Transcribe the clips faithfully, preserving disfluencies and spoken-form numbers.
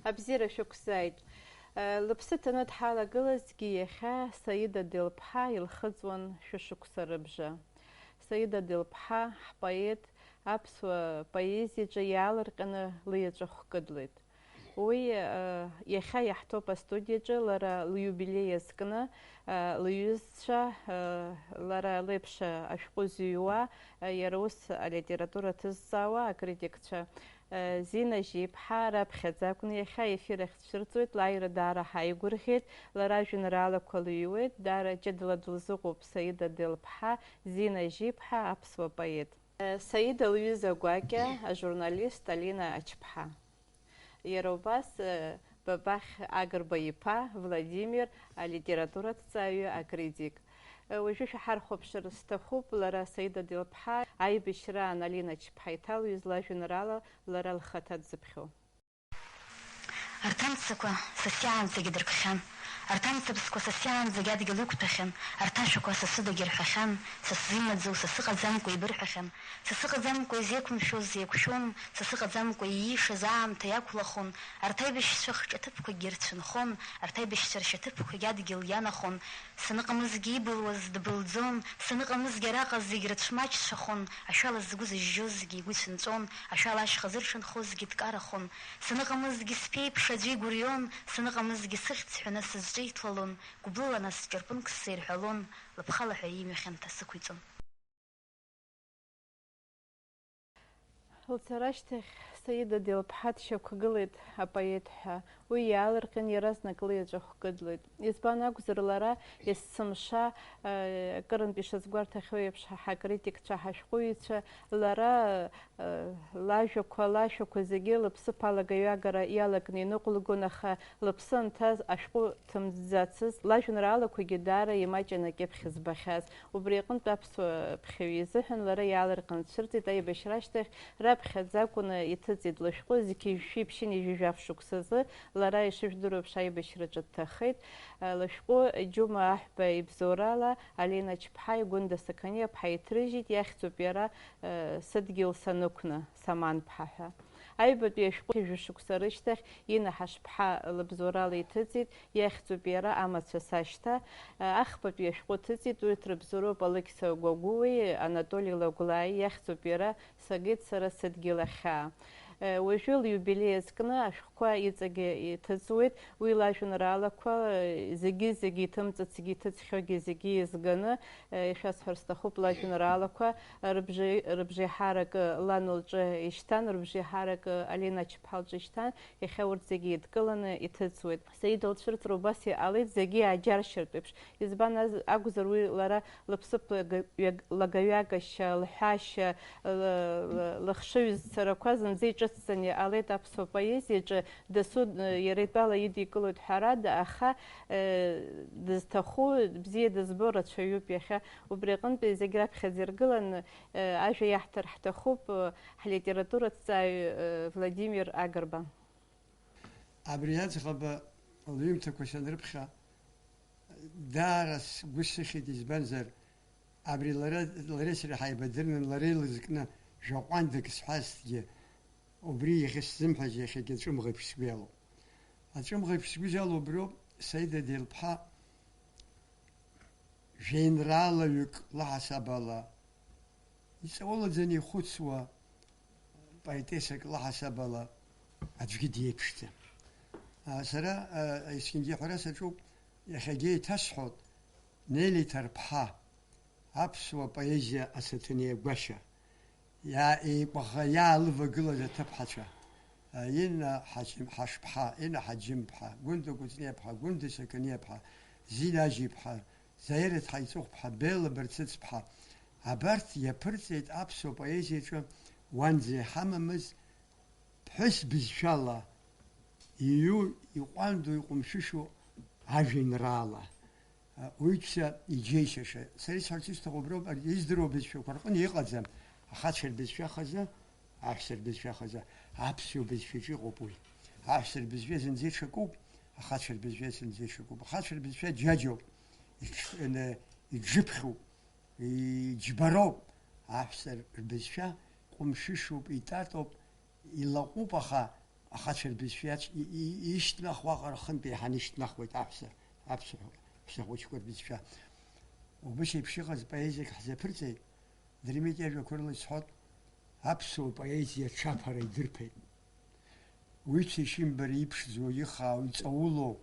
Абзиара шәықәзааит. Лыԥсы ҭаны дҳалагылазҭгьы иахьа Саида Делԥҳа илхыҵуан шәышықәса рыбжа. Саида Делԥҳа, ҳпоет, аԥсуа поезиаҿы иаалырҟьаны лиаҵәа хкыдлеит. Уи, э, иахьа иаҳҭоуп астудиаҿы лара лиубилеи азкны, э, лҩызцәа, э, лара леиԥш ашәҟәы зыҩуа, э, иара ус алитература ҭызҵаауа акритикцәа, э, Зина Жьиԥҳа раԥхьаӡа акәны иахьа аефир ахь дцәырҵуеит, лааира даара ҳаигәырӷьеит, лара ажәеинраалақәа лыҩуеит, даара ҷыдала дылзыҟоуп Саида Делԥҳа, Зина Жьиԥҳа, аԥсуа поет. Э, Саида лҩыза гәакьа, ажурналист Алина Ачԥҳа. Иара убас, э, Бабахь Агрба иԥа Владимир, алитератураҭҵааҩы, акритик. Э, уажәы шәаҳархәаԥшыр сҭахуп, лара Саида Делԥҳа аибашьраан Алина Ачԥҳа иҭалҩыз лажәеинраала лара лхаҭа дзыԥхьо. Арҭ амцақәа са сиаанӡагьы дыркхьан. Арҭ амцабзқәа са сиаанӡагьы адгьыл иқәтәахьан. Арҭ ашәақәа са сыдагьы рҳәахьан. Са сзымнаӡоу, са сыҟаӡамкәа ибырҳәахьан. Са сыҟаӡамкәа изеиқәымшәоз еиқәшәон. Са сыҟаӡамкәа иишаз аамҭа иақәлахон. Арҭ аибашьцәа хҿаҭыԥқәагьы рцәынхон. Арҭ аибашьцәа ршьаҭыԥқәагьы адгьыл ианахон. Саныҟамызгьы ибылуаз дбылӡон, саныҟамызгьы араҟа зегь рыцәмаҷцәахон, ашәала згәы зыжьжьозгьы игәы ицәынҵәон, ашәала ашьха зыршанхозгьы дкарахон. Саныҟамызгьы сԥеиԥш аӡәы игәырҩон, саныҟамызгьы сыхьӡ ҳәаны сызҿиҭлалон, гәыблыла нас ҿырпынк сзеирҳәалон, лыԥхала ҳәа имҩа хьанҭа сықәиҵон. Лцара ашьҭахь Саида Делԥҳа дшьақәгылеит апоет ҳәа. Уи иаалырҟьан иаразнак лиаҵәа хкыдлеит. Избан акәзар, лара есымша, э, акырынтә ишазгәарҭахьоу еиԥш, ҳа ҳакритикцәа, ҳашәҟәыҩҩцәа, лара, э, лажәақәа, лашәақәа зегьы лыԥсыԥ алагаҩагара иалакны иныҟәылгон, аха лыԥсы анҭаз ашәҟәы ҭымӡӡацызт, лажәеинраалақәагьы даара имаҷын акьыԥхь збахьаз. Убри аҟынтә аԥсуа ԥхьаҩ изыҳәан лара иаалырҟьаны дцәырҵит аибашьра ашьҭахь, раԥхьаӡа акәны иҭыҵит лышәҟәы, зқьи жәшәи ԥшьынҩажәи жәаф шықәсазы, лара ишыжәдыруа еиԥш аибашьраҿы дҭахеит. Лышәҟәы Џьума Аҳәба ибзоурала Алина Ачԥҳаи Гәында Сақаниаԥҳа иҭрыжьит, иахьӡуп иара, Сыдгьыл санықәны, Саманԥҳа ҳәа. Аҩбатәи ашәҟәы жәшықәса рышьҭахь Инна Ҳашԥҳа лыбзоурала иҭыҵит, иахьӡуп иара Амацәыс ашьҭа. Ахԥатәи ашәҟәы ҭыҵит, урҭ рыбзоуроуп Алықьса Гәагәуеи Анатоли Лагәлааи, иахьӡуп иара Сагеит сара сыдгьыл ахьаа. Уажәы лиубилеи азкны ашәҟәқәа иҵегьы иҭыҵуеит, уи лажәеинраалақәа зегьы-зегьы иҭымҵыцгьы иҭыҵхьоугьы зегьы еизганы, ишәасҳәар сҭахуп, лажәеинраалақәа рыбжеи-, рыбжеиҳарак лан лҿы ишьҭан, рыбжеиҳарак Алина Ачԥҳа лҿы ишьҭан, иахьа урҭ зегьы еидкыланы иҭыҵуеит. Саида лцәырҵра убас иҟалеит, зегьы иааџьаршьартә еиԥш. Избан аз-, акәзар, уи лара лыԥсыԥ лага-, ҩаг-, лагаҩагашьа, лҳәашьа, ла-, ла-, лыхшыҩзцарақәа зынӡа иҿыцӡаны иҟалеит аԥсуа поезиаҿы, дасу, э, иара итәала идикылоит ҳәарада, аха, э, дызҭаху бзиа дызбо рацәаҩуп иахьа. Убри аҟынтәи зегь раԥхьаӡа иргыланы, э, ажәа иаҳҭар ҳҭахуп, э, ҳлитератураҭҵааҩ, э, Владимир Агрба. Абри аӡӷаба лҩымҭақәа санрыԥхьа, даара сгәы сыхьит, избанзар, абри лара, лареи сареи ҳаибадырны, лара илызкны жәаҟәандак сҳәазҭгьы, убри иахьа сзымҳәаз иахьагьы аҵәымӷ еиԥш сгәы иалоуп. Аҵәымӷ еиԥш сгәы залоу убриоуп, Саида Делԥҳа жәеинраалаҩык лаҳасаб ала, иҵаулаӡаны ихәыцуа поетессак лаҳасаб ала аӡәгьы диеиԥшӡам. А, сара, а, есқьынгьы ҳәара саҿуп, иахьагьы еиҭасҳәоит, Нели Ҭарԥҳа, аԥсуа поезиа асаҭанеи агәашьа. Иа-, еикәаӷа иаалывагылаз аҭыԥҳацәа, а, Инна Ҳаџьым-, Ҳашԥҳа, Инна Ҳаџьымԥҳа, Гәында Кәыҵниаԥҳа, Гәында Сақаниаԥҳа, Зина Ажьиԥҳа, Заира Ҭҳаиҵыхәԥҳа, Бела Барцыцԥҳа, абарҭ иаԥырҵеит аԥсуа поезиаҿы уанӡа иҳамамыз ԥҳәыс бызшәала иҩу, иҟәандоу, иҟәымшәышәу ажәеинраала. Уаҩԥса иџьеишьаша. Сара исҳәарц исҭаху уброуп, издыруа бызшәақәа рҟны иҟаӡам ахацәа рбызшәа хазы, аҳәса рбызшәа хазы, аԥсуа бызшәаҿы иҟоуп уи. Аҳәса рбызшәа зынӡа иҽакуп, ахацәа рбызшәа зынӡа иҽакуп. Ахацәа рбызшәа џьаџьоуп, иҽ-, н-, иџыԥхьуп, иџьбароуп. Аҳәса рбызшәа ҟәымшәышоуп, итатоуп, илаҟәуп, аха ахацәа рбызшәа иац-, и-, и-, ишьҭнахуа аҟара хынтә еиҳаны ишьҭнахуеит аҳәса, аԥсуа ҳәсахәыҷқәа рбызшәа. Убыс еиԥш иҟаз поезиак ҳзаԥырҵеит, Дырмит иажәақәа рыла исҳәоит, аԥсуа поезиа аҽаԥара идырԥеит. Уи цәеишьымбара иԥшӡоу, ихаау, иҵаулоу,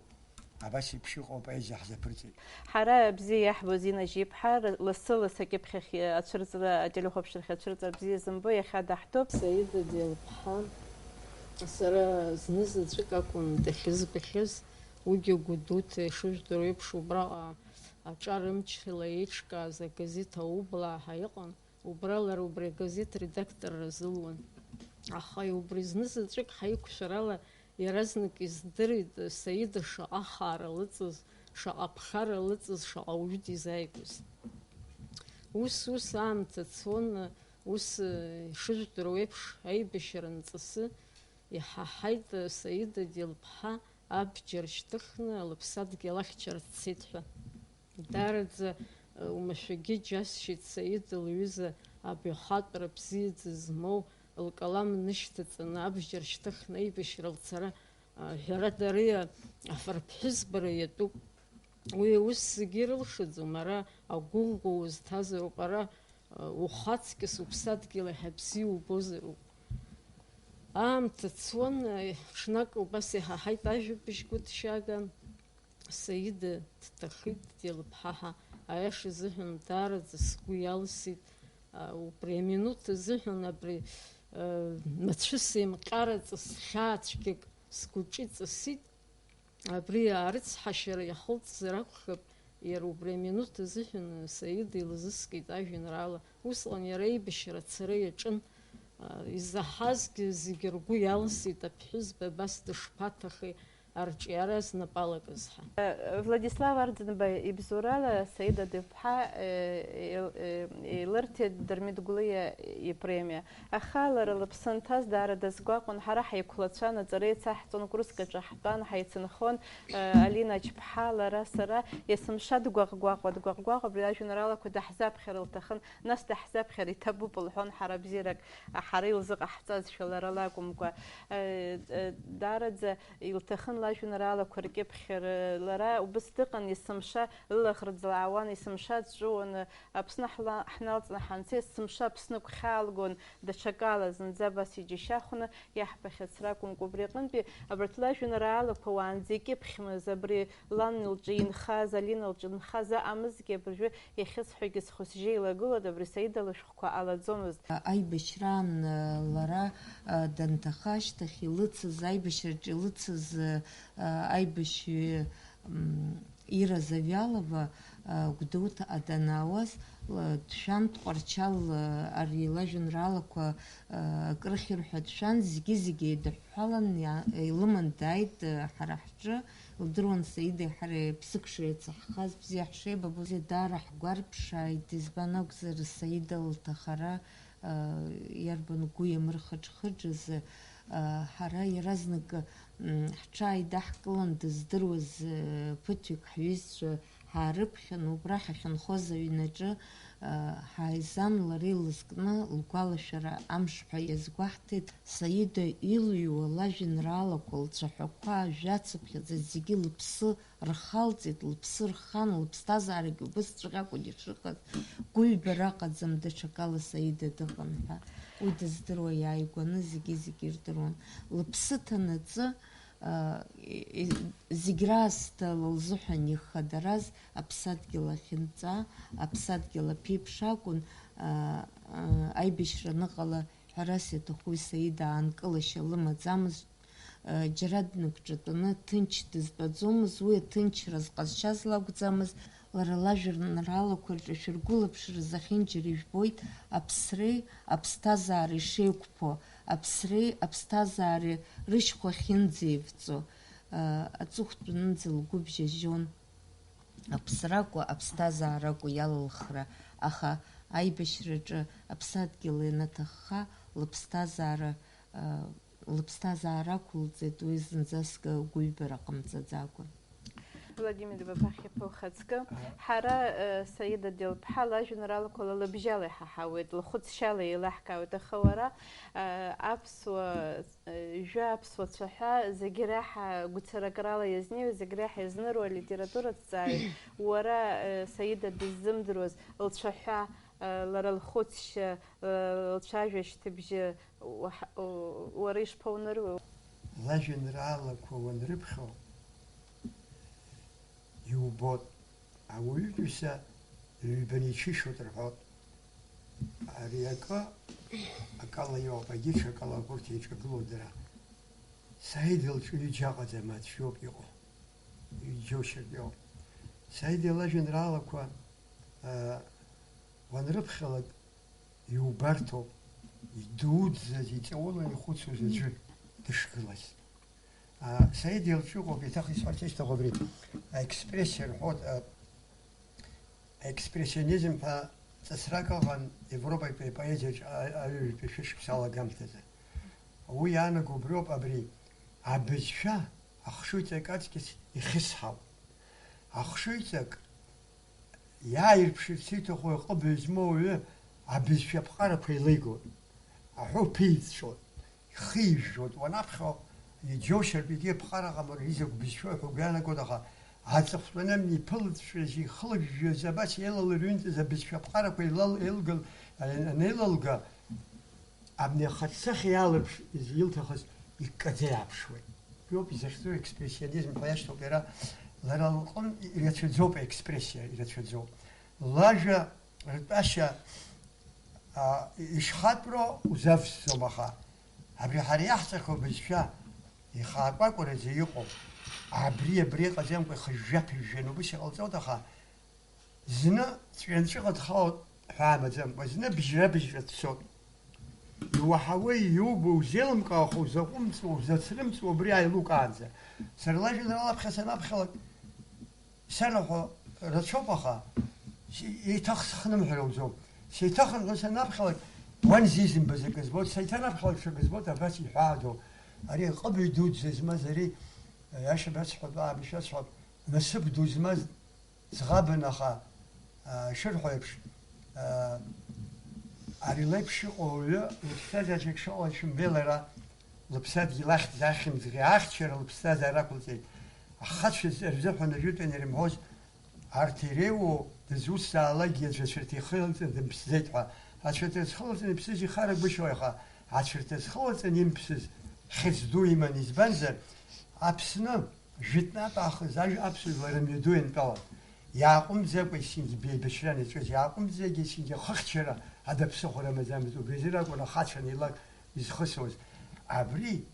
абас еиԥш иҟоу апоезиа ҳзаԥырҵеит. Ҳара бзиа иаҳбо Зина Жьиԥҳа, р-, лассы-лассы акьыԥхьахь ацәырҵра, ателехәаԥшрахь ацәырҵра бзиа зымбо, иахьа даҳтәуп. Саида Делԥҳа, сара знызаҵәык акәын дахьызбахьаз, уигьы Гәдоуҭа, ишыжәдыруа еиԥш, убраҟа аҿар ымчала еиҿкааз агазеҭ Аублаа ҳәа иҟан. Убра лара убри агазеҭ редакторра лзылуан. Аха убри зны заҵәык ҳаиқәшәарала иаразнак издырит Саида шаҟа хаара лыҵаз, шаҟа ԥхара лыҵаз, шаҟа уаҩы дизааигәаз. Ус, ус аамҭа цон, ус, ишыжәдыруа еиԥш, аибашьра анҵысы иҳаҳаит Саида Делԥҳа абџьар шьҭыхны лыԥсадгьыл ахьчара дцеит ҳәа. Даараӡа, э, умашәагьы џьасшьеит Саида лҩыза абаҩхатәра бзиаӡа змоу лкалам нышьҭаҵаны абџьар шьҭыхны аибашьра лцара, а, ҳәарада, ари афырԥҳәызбара иатәуп. Уи аус зегьы ирылшаӡом, ара агәыӷәӷәа узҭазароуп, ара, а, ухаҵкьыс уԥсадгьыл иаҳа бзиа убозароуп. Аамҭа цон, а, ҽнак убас иҳаҳаит ажәабжь гәыҭшьааган. Саида дҭахеит Делԥҳа ҳәа, аиаша азыҳәан даараӡа сгәы иалсит, а, убри аминуҭ азыҳәан абри, а, мацәыс еимҟьараҵас хьаацәгьак сгәаҿы иҵысит, абри арыцҳашьара иахылҵзар акәхап, иара убри аминуҭ азыҳәан Саида илзыскит ажәеинраала, усҟан иара аибашьра ацара иаҿын, а, изаҳазгьы зегьы ргәы иалсит, аԥҳәызба абас дышԥаҭахеи, арҿиара знапы алакыз ҳәа. Владислав Арӡынба ибзоурала Саида Делԥҳа, э, еил-, э, еилырҭеит Дырмит Гәлиа ипремиа. Аха лара лыԥсы анҭаз даара дазгәаҟуан, ҳара ҳаиқәлацәан, аҵара еицаҳҵон, курск аҿы ҳтәан, ҳаицынхон, э, Алина Ачԥҳа, лара, сара, есымша дгәаҟ-гәаҟуа, дгәаҟ-гәаҟуа, абри ажәеинраалақәа даҳзаԥхьар лҭахын, нас даҳзаԥхьар иҭабуп лҳәон, ҳара бзиарак, ҳара илзыҟаҳҵазшәа лара лакәымкәа. Э, э, даараӡа илҭахын лажәеинраалақәа ркьыԥхьра. Лара убыс дыҟан, есымша лылаӷырӡ лаауан, есымша дҵәыуаны, Аԥсны ҳла-, ҳналҵны ҳанца, есымша Аԥсны агәхьаалгон, даҽакала, зынӡа абас иџьашьахәны иаҳбахьац ракәымкәа, убри аҟынтәи абарҭ лажәеинраалақәа уаанӡа икьыԥхьмыз, абри лан лҿы инхаз, Алина лҿы инхаз аҟамызгьы, абыржәы иахьысҳәогьы схәы-сжьы еилагылоит, абри Саида лышәҟәқәа ҟалаӡомызт. Аибашьраан, лара, данҭаха ашьҭахь илыцыз, аибашьраҿы илыцыз, аибашьҩы, м, Ира Завиалова, Гәдоуҭаҟа данаауаз, ла-, Дшәан Тҟәарчал, ари лажәеинраалақәа, акрыхьыр ҳәа дшәан, зегьы-зегьы еидыҳәҳәалан иа-, илыман дааит, ҳара ҳҿы. Лдыруан Саидеи ҳареи ԥсык шеицаҳхаз, бзиа ҳшеибабоз, даара ҳгәарԥшааит, избан акәзар, Саида лҭахара, а, иарбан гәы иамырхыџхыџыз, а, ҳара иаразнак, м, ҳҽааидаҳкылан дыздыруаз, а, ԥыҭҩык ҳҩызцәа ҳаарыԥхьан, убра ҳахьынхоз аҩнаҿы, а, ҳааизан, лара илызкны лгәалашәара амш ҳәа иазгәаҳҭеит. Саида илыҩуа лажәеинраалақәа, лцәаҳәақәа, ажәацыԥхьаӡа зегьы лыԥсы рхалҵеит, лыԥсы рхан, лыԥсҭазаарагьы убысҵәҟьа акәын ишыҟаз, гәыҩбара ыҟаӡам, даҽакала Саида дыҟан ҳәа. Уи дыздыруа иааигәаны зегьы-зегьы ирдыруан. Лыԥсы ҭанаҵы, а, и-, и-, зегь раасҭа лзыҳәан ихадараз аԥсадгьыл ахьынҵа, аԥсадгьыл аԥеиԥш акәын, а, а, аибашьра аныҟала, ҳәарас иаҭаху Саида аанкылашьа лымаӡамызт, џьара дныкҿатәаны ҭынч дызтәаӡомызт, уи аҭынчра зҟазшьаз лакәӡамызт, лара лажәеинраалақәа рҿы шәыргәылаԥшра зехьынџьара ижәбоит аԥсреи аԥсҭазаареи шеиқәԥо, аԥсреи аԥсҭазаареи рышьхәа ахьынӡеивҵо, аҵыхәтәанынӡа лгәы бжьажьон. Аԥсракәу, аԥсҭазааракәу иалылхра, аха аибашьраҿы аԥсадгьыл ианаҭахха, лыԥсҭазаара, лыԥсҭазаара ақәылҵеит, уи зынӡаск гәыҩбара ҟамҵаӡакәа. Владимир Бабахь-иԥа, ухаҵкы. Ҳара, э, Саида Делԥҳа лажәеинраалақәа ла лыбжьала иҳаҳауеит, лхәыцшьала еилаҳкаауеит, аха уара, э, аԥсуа, э, жәа, аԥсуа цәаҳәа зегь реиҳа гәцаракрала иазнеиуа, зегь реиҳа иазныруа алитературатә ҭҵааҩ, уара, э, Саида дыззымдыруаз лцәаҳәа, э, лара лхәыцшьа, э, лцәажәашьҭыбжьы, уаҳ-, у-, уара ишԥауныруеи? Лажәеинраалақәа уанрыԥхьо, иубоит, ауаҩытәыҩса ҩбаны иҽишоит рҳәоит. Ари акы, акала иоуп, егьи ҽакала урҭ еиҿагылоу дара. Саида лҿы ҩыџьа аҟаӡам, аӡә иоуп иҟоу. Ҩыџьа џьоушьартә иоуп. Саида лажәеинраалақәа, а, уанрыԥхьалак, иубарҭоуп, идуӡӡаз, иҵаулан ихәыцуаз аӡәы дышгылаз. А, Саид илҿыҟоуп, еиҭах исҳәарц исҭаху абри, аекспрессиа рҳәоит, а, аекспрессионизм ҳәа ҵысрак ыҟан Европатәи апоезиаҿ а-, аҩажәатәи шәышықәса алагамҭазы. Уи иаанаго убриоуп, абри абызшәа ахшыҩҵак аҵкьыс ихьысҳауп. Ахшыҩҵак иааирԥшырц иҭаху аҟыбаҩ змоу ауаҩы абызшәа аԥҟарақәа еилеигоит, аҳәоу ԥиҵәҵәоит, ихы ижәжәоит, уанаԥхьо иџьоушьартә егьи аԥҟара ҟамлар изакә бызшәоу ҳәа угәы иаанагоит, аха аҵыхәтәаны амни иԥылҵәҵәаз, ихылжәжәаз, абас еилалырҩынтыз абызшәа аԥҟарақәа еилал-, еилгал-, анеилалга, абни ахаҿсахьа иалаԥш-, изы илҭахыз иккаӡа иааԥшуеит. Иоуп изахьӡу, експрессионизм ҳәа иашьҭоуп иара, лара лҟын ирацәаӡоуп аекспрессиа, ирацәаӡоуп. Лажәа ртәашьа, а, ишхатәроу узавсӡом, аха абри ҳара иаҳҵахьоу абызшәа ихаакәакәараӡа иҟоуп. Абри, абри ыҟаӡамкәа ихыжәжәа-ԥыжәжәаны убыс иҟалҵоит, аха зны ҵәҩанҵәыҟа дхалоит ҳәа амаӡамкәа, зны бжьра-быжьра дцоит. Иуаҳауеи, иубо, узеилымкаахо, узаҟәымҵуа, узацрымҵуа, убри ааилукаанӡа. Сара лажәеинраала аԥхьа санаԥхьалак, санаҳәо рацәоуп, аха с-, еиҭах схнымҳәыр ауӡом. Сеиҭахынҳәуа санаԥхьалак, уан зизымбаз акы збоит, сеиҭанаԥхьалак ҽакы збоит, абас иҳәаадоу. Ари аҟыбаҩ дуӡӡа змаз ари, аиаша басҳәап, аамышәа сҳәап, насыԥ ду змаз ӡӷабын, аха, а, ишырҳәо еиԥш, а, ари леиԥш иҟоу ауаҩы лыԥсҭазаараҿ шыҟоу ишәымбеи лара, лыԥсадгьыл ахьӡ ахьымӡӷ ахьчара лыԥсҭазаара ақәылҵеит. Ахацәа рзыҳәан ажәытәан ирымҳәоз, арҭ иреиуоу дызусҭазаалакгьы аӡәы ацәарҭа ихы иалҵны дымԥсӡеит ҳәа. Ацәарҭа зхылҵны иԥсыз ихарагәышьои, аха ацәарҭа зхылҵны имԥсыз хьӡ ду иман, избанзар, Аԥсны Жәытәнатә аахыс ажә-, аԥсуа жәлар рымҩаду иантәалан. Иааҟәымҵӡакәа есқьынгьы беибашьран иаҿыз, иааҟәымҵӡакәа есқьынгьы ахыхьчара ада ԥсыхәа рымаӡамызт, убри азы ракәын ахацәа неилак изхысуаз. Абри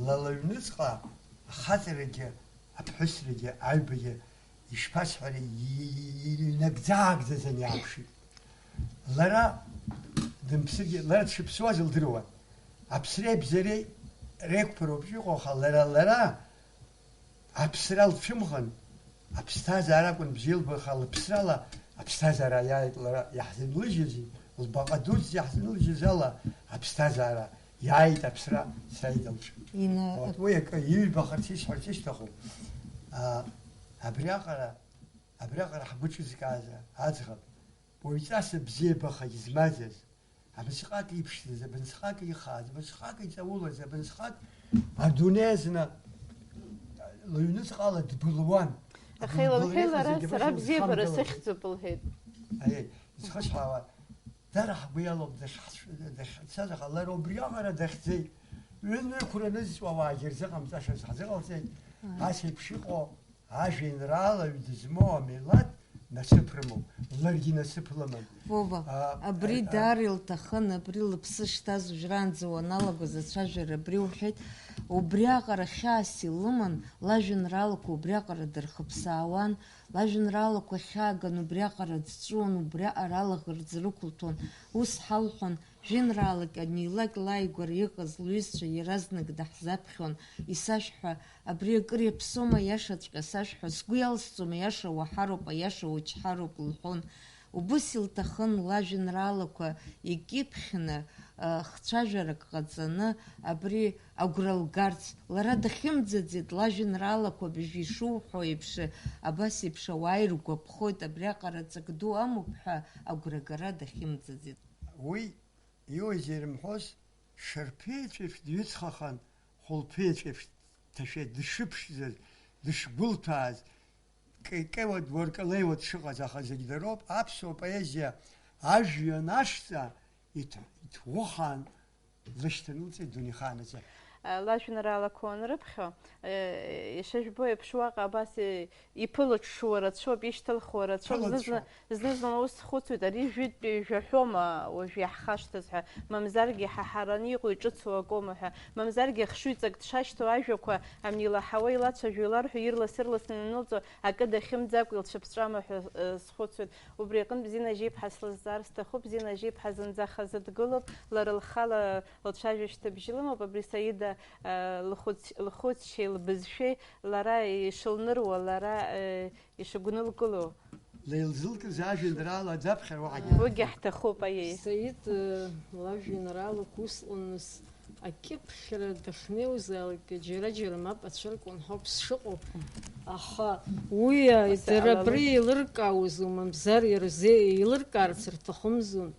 ла лыҩныҵҟа ахаҵарагьы, аԥҳәысрагьы, аҩбагьы, ишԥасҳәари, и-, и-, и-, инагӡа-аагӡаӡаны иааԥшит. Лара дымԥсыргьы, лара дшыԥсуаз лдыруан. Аԥсреи абзареи реиқәԥароуп иҟоу, аха лара, лара Аԥсра лцәымӷын, аԥсҭазаара акәын бзиа илбо, аха лыԥсрала аԥсҭазаара иааит лара иаҳзынлыжьыз, лбаҟа дуӡӡа иаҳзынлыжьыз ала аԥсҭазаара иааит аԥсра Саид лҿы. Ина- Вот, уи акы иҩбахарц исҳәарц исҭаху, а, абриаҟара, абриаҟара ҳгәы ҿызкааз аӡӷаб, уаҩҵас абзиабахагь змаӡаз, абасҟак иԥшӡаз, абасҟак ихааз, абасҟак иҵаулаз, абасҟак адунеи азна лыҩныҵҟала дбылуан. Аха илымҳәеи лара, сара абзиабара сыхьӡуп, лҳәеит. Аиеи, изхысҳәаауа, дара ҳгәы иалоуп дахьҳцә-, дахьцаз, аха лара убриаҟара дахьӡеит. Ҩынҩықәра нызҵуа ауаагьы рзыҟамҵашаз ҳзыҟалҵеит. Ааи. Ас еиԥш иҟоу Ажәеинраалаҩ дызмоу амилаҭ насыԥ рымоуп, ларгьы насыԥ лыман. Вова, А, абри а, даара илҭахын, абри лыԥсы шҭаз уажәраанӡа уаналагоз ацәажәара абри уҳәеит. Убриаҟара хьаас илыман, лажәеинраалақәа убриаҟара дырхыԥсаауан, лажәеинраалақәа хьааган убриаҟара дҵәуон, убриаҟара алаӷырӡ рықәылҭәон. Ус ҳалҳәон, Жәеинраалак анилак лааигәара иҟаз лҩызцәа иаразнак даҳзаԥхьон, исашәҳәа, абри акыр иаԥсоума, иашаҵәҟьа сашәҳәа, сгәы иалсӡом, аиаша уаҳароуп, аиаша учҳароуп, лҳәон. Убыс илҭахын лажәеинраалақәа икьыԥхьны, хцәажәарак ҟаҵаны абри агәра лгарц. Лара дахьымӡаӡеит, лажәеинраалақәа быжә ишуҳәо еиԥш, абас еиԥш ауаа иргәаԥхоит, абриаҟара ҵак ду амоуп ҳәа агәрагара дахьымӡаӡеит. Уи иуаҩызеи ирымҳәоз, шарԥыеҵәеиԥш дҩыҵхахан, хәылԥыеҵәеиԥш дҭашәеит, дышыԥшӡаз, дышгәылҭәааз, кеикеиуа дуаркалеиуа дшыҟаз, аха зегь дароуп, аԥсуа поезиа ажәҩан ашҵа иҭ-, иҭӷәыхаан лышьҭанылҵеит дунеихааназы. Лажәеинраалақәа уанрыԥхьо, ишыжәбо еиԥш, уаҟа абас иԥылыҽҽуа рацәоуп, ишьҭылхуа рацәоуп. Зны-зны, зны-зынла ус схәыцуеит, ари жәытәтәи жәаҳәома уажә иаҳхашҭыз ҳәа, мамзаргьы иҳаҳараны иҟоу иҿыцу акома ҳәа, мамзаргьы ахшыҩҵак дшашьҭоу ажәақәа ани илаҳауа, илацәажәо, иларҳәо, ирлас-ырласны инанылҵо акы дахьымӡакәа илцәыԥҵәама ҳәа, э, схәыцуеит. Убри аҟынтә Зина Жьиԥҳа слызҵаар сҭахуп. Зина Жьиԥҳа зынӡа хазы дгылоуп, лара лхала лцәажәашьҭыбжь лымоуп. Абри Саида, э, лхәыц-, лхәыцшьеи лбызшәеи лара ишылныруа, лара, э, ишыгәнылкыло. Леилзылкыз ажәеинраала аӡаԥхьар уаҳагьы. Уигьы ҳҭахуп, аиеи. Саид, э, лажәеинраалақәа усҟан нас акьыԥхьра дахьнеиуазаалакгьы џьара-џьара мап ацәыркуан ҳәоуп сшыҟоу. Аха уи, э, Ус дара алалу- абри еилыркаауазу, мамзар ирзеи-, еилыркаарц рҭахымзу?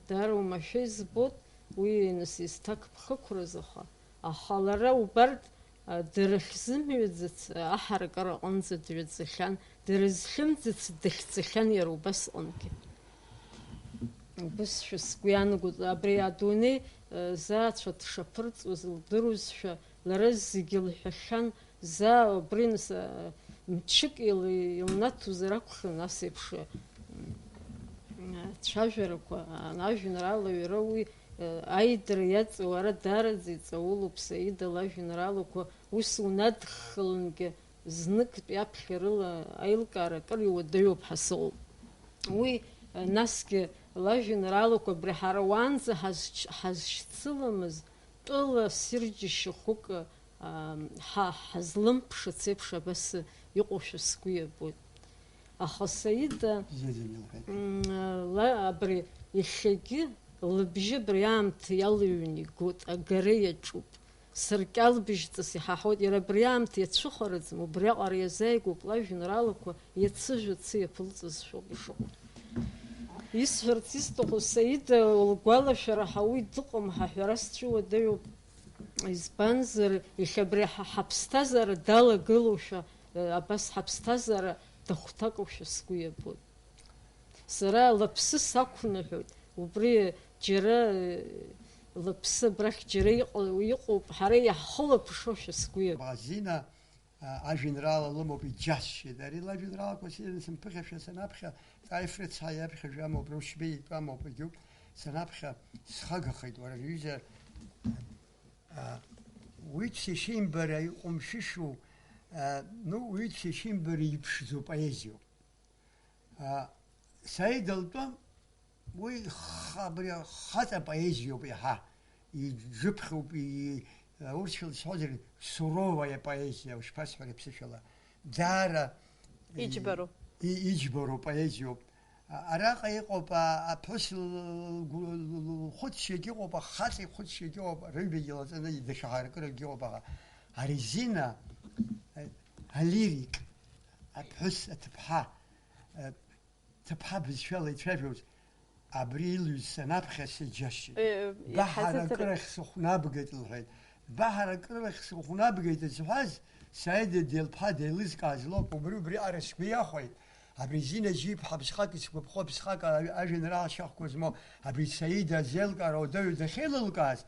Дара уамашәа избоит, уи нас изҭакԥхықәраз, аха, аха лара убарҭ, а, дырхьзымҩаӡац, а, аҳаракыра аҟынӡа дҩаӡахьан, дырзхьымӡац дыхьӡахьан иара убасҟангьы. Убысшәа сгәы иаанагоит, абри адунеи, а, заацәа дшаԥырҵуаз лдыруазшәа, лара зегьы лҳәахьан, Заа убри нас, а, мчык ил-, илнаҭозар акәхарын ас еиԥш, м, цәажәарақәа, а, ажәеинраала иара уи, а, аидара иаҵоу ара даараӡа иҵаулоуп, Саида лажәеинраалақәа ус унадххылангьы, зныктәи аԥхьарыла аилкаара акыр иуадаҩуп ҳәа сыҟоуп. Уи, а, насгьы лажәеинраалақәа абри ҳара уаанӡа ҳазч-, ҳазшьцыламыз тәыла сирџьашьахәык, аа, ҳа-, ҳазлымԥшыц еиԥш абас иҟоушәа сгәы иабоит. Аха Саида, Зеиӡаны илҳәеит. М, ла-, абри иахьагьы лыбжьы абри аамҭа иалыҩны игоит, агара иаҿуп. Саркьал быжьҵас иҳаҳауеит, иара абри аамҭа иацәыхараӡам, убриаҟара иазааигәоуп лажәеинраалақәа иацы жәацы иаԥылҵыз шәоуп ишыҟоу. Исҳәарц исҭаху, Саида лгәалашәара ҳәа уи дыҟам ҳәа ҳәара сцәыуадаҩуп. Избанзар, иахьа абри ҳа-, ҳаԥсҭазаара далагылоушәа, э, абас ҳаԥсҭазаара дахәҭакушәа сгәы иабоит. Сара лыԥсы сақәныҳәоит, убри џьара, э, лыԥсы абрахь џьара иҟа-, иҟоуп, ҳара иаҳхылаԥшошәа сгәы иабоит. Зина, а, ажәеинраала лымоуп, иџьасшьеит. Ари лажәеинраалақәа сираны сымԥыхьашәа санаԥхьа, Ҵаиф рыцҳа иаԥхьа жәамоуп, Рушьбеи итәамоуп, егьуп. Санаԥхьа схагахеит, уара рҩыза, а, уи ишимбара иҟәымшәышәу, а, ну, уи ишимбара иԥшӡоу поезиоуп. А, Саида лтәы, уи х-, абри хаҵа поезиоуп иаҳа. Иџыԥхьоуп, и-, урысшәала исҳәозар, суровая поезиа, ушԥасҳәари аԥсышәала. Даара, и-, Иџьбароуп. И-, иџьбароу поезиоуп. А-, араҟа иҟоуп, а-, аԥҳәыс л-, лгәы-, л-, лхәыцшьагь ыҟоуп, ахаҵа ихәыцшьагь ыҟоуп, рыҩбагьы лаҵаны даҽа ҳаракыракгьы ыҟоуп, аха арезина, а-, алирик, аԥҳәыс, аҭыԥҳа, а-, ҭыԥҳа бызшәала ицәажәоз, абри илҩыз санаԥхьа сыџьасшьеит. Э, Баҳара иҳазыӡырҩ- акырахь сыхәнабгеит, лҳәеит. Баҳара акырахь сыхәнабгеит зҳәаз, Саида Делԥҳа деилызкааз лоуп, убри убриаҟара сгәы иахәеит. Абри Зина Жьиԥҳа ԥсхак исгәаԥхо, ԥсхак ажәеинраала шьахәқәа змоу, абри Саида азеилкаара уадаҩу дахьеилылкааз,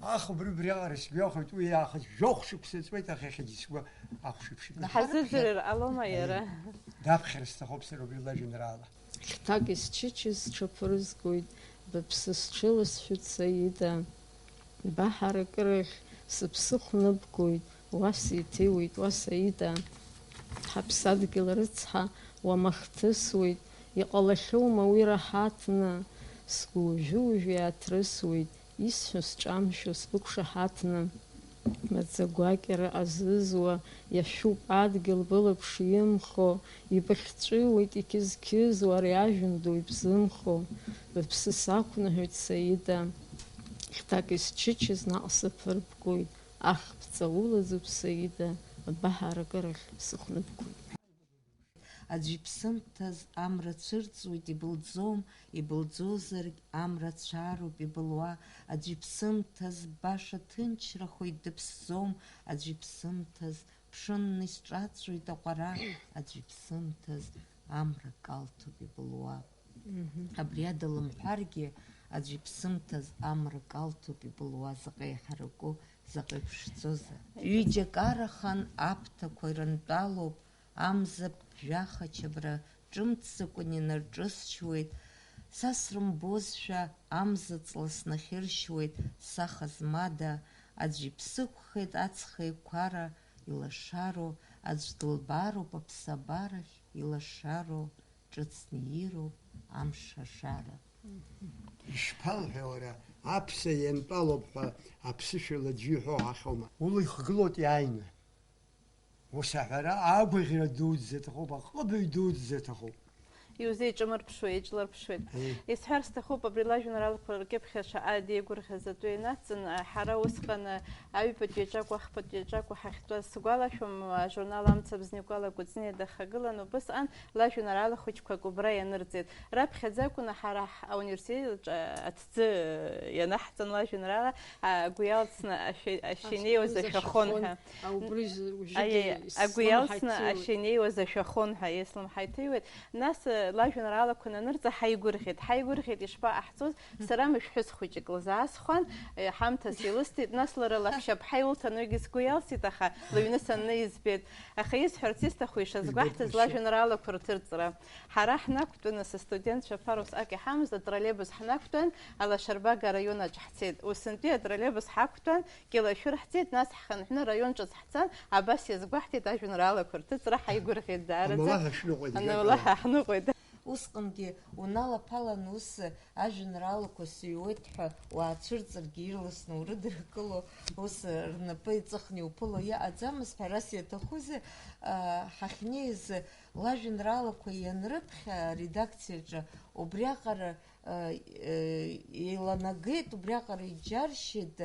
Аха убри убриаҟара сгәы иахәеит, уи иаахыс жәохә шықәса ҵуеит, аха иахьагьы сгәы ахәшәыԥшит. Ҳазыӡырҩыр ҟалома иара? Даԥхьар сҭахуп сара убри лажәеинраала. Хьҭак исчычаз сҽаԥырызгоит, быԥсы сҽыласшәоит, Саида. Баҳаракырахь сыԥсы хәныбгоит, уа сеиҭеиуеит, уа Саида. Ҳаԥсадгьыл рыцҳа, уамахҭысуеит, иҟалахьоума уи раҳаҭны? Сгәы уажәы-уажәы иааҭрысуеит, исҳәо сҿамшәо сбықәшаҳаҭны. Маӡа гәакьара азызуа, иашәуп адгьыл былаԥш имхо, ибыхьҵәыуеит иқьыз-қьызуа ари ажәҩан ду ибзымхо, рыԥсы сақәныҳәоит, Саида. Хьҭак исчычаз наҟ сыԥырбгоит, ахԥҵа улаӡуп, Саида, абаҳаракырахь сыхныбгоит. Аӡә иԥсымҭаз амра цәырҵуеит, ибылӡом, ибылӡозаргь амра цәароуп ибылуа, аӡә иԥсымҭаз баша ҭынчрахоит, дыԥсӡом, аӡә иԥсымҭаз ԥшынны исҿаҵәоит аҟәара, аӡә иԥсымҭаз амра калҭуп ибылуа. Абри ада лымҳәаргьы, аӡә иԥсымҭаз амра калҭуп ибылуа, заҟа иҳараку, заҟа иԥшӡоузеи. Ҩыџьак арахан аԥҭақәа ирынтәалоуп, амза ԥжәаха чабра ҿымҭӡакәан инарҿысшьуеит, са срымбозшәа, амза ҵла снахьыршьуеит, саха змада, аӡә иԥсықәхеит аҵх еиқәара илашароу, аӡә дылбароуп аԥсабарахь илашароу, ҿыцны ироуп амш ашара. Ишԥалҳәа уара, аԥса иантәалоуп ҳәа аԥсышәала аӡәы иҳәо ҳахьоума? Ула ихгылоит иааины. Ус аҳәара агәаӷьра дуӡӡа аҭахуп, аҟыбаҩ дуӡӡа аҭахуп. Иузеиҿамырԥшуеи, еиҿлырԥшуеит. Ии. Исҳәар сҭахуп, абри лажәеинраалақәа ркьыԥхь аша адиеигәырӷьаз атәы ианаҵҵаны, ҳара усҟан аҩбатәи аҿакәу ахԥатәи аҿакәу ҳахьтәаз сгәалашәом, ажурнал Амца Бзникәала Кәыҵниа дахагылан, убысҟан лажәеинраала хәыҷқәак убра ианырҵеит. Раԥхьаӡа акәын ҳара ҳ-, ауниверситет аҿы аҭӡы ианаҳҵан лажәеинраала, агәы иалҵны ашәа-, ашәа инеиуаз ашәахон ҳәа. Убри з-, уажәыгьы Аиеи, агәы иалҵны исзымҳаиҭеиуеит. Ашәа инеиуаз ашәахон ҳәа ислымҳаиҭеиуеит. Нас, э, лажәеинраалақәа нанырҵа ҳаигәырӷьеит. Ҳаигәырӷьеит, ишԥаҟаҳҵоз? Сара мышәҳәыс хәыҷык лзаасхәан, э, ҳамҭас илысҭеит, нас лара лаҳәшьаԥҳа илҭан, уигьы сгәы иалсит, аха лыҩны санны избеит. Аха исҳәарц исҭаху ишазгәаҳҭаз Илбеит лашьа. Лажәеинраалақәа рҭырҵра. Ҳара ҳнақәтәаны, са студентцәа ԥара усҟак иҳамаз, атроллейбус ҳнақәтәан, Алашарбага араион аҿы ҳцеит. Усынтәи атроллейбус ҳақәтәан, Кьылашәыр ҳцеит, нас ҳхынҳәны араион ҿыц ҳцан, абас иазгәаҳҭеит ажәеинраалақәа рҭыҵра, ҳаигәырӷьеит даараӡа. Амала ҳашныҟәеит, Ана, ала ҳашныҟәеит. Усҟангьы уналаԥалан ус ажәеинраалақәа сыҩуеит ҳәа уаацәырҵыргьы, ирласны урыдыркыло, ус рнапы иҵыхны иуԥыло иҟаӡамызт ҳәа, ара сиаҭахузеи, а, ҳахьнеиз лажәеинраалақәа ианрыԥхьа аредакциаҿы, убриаҟара, а, е-, еиланагеит, убриаҟара иџьаршьеит,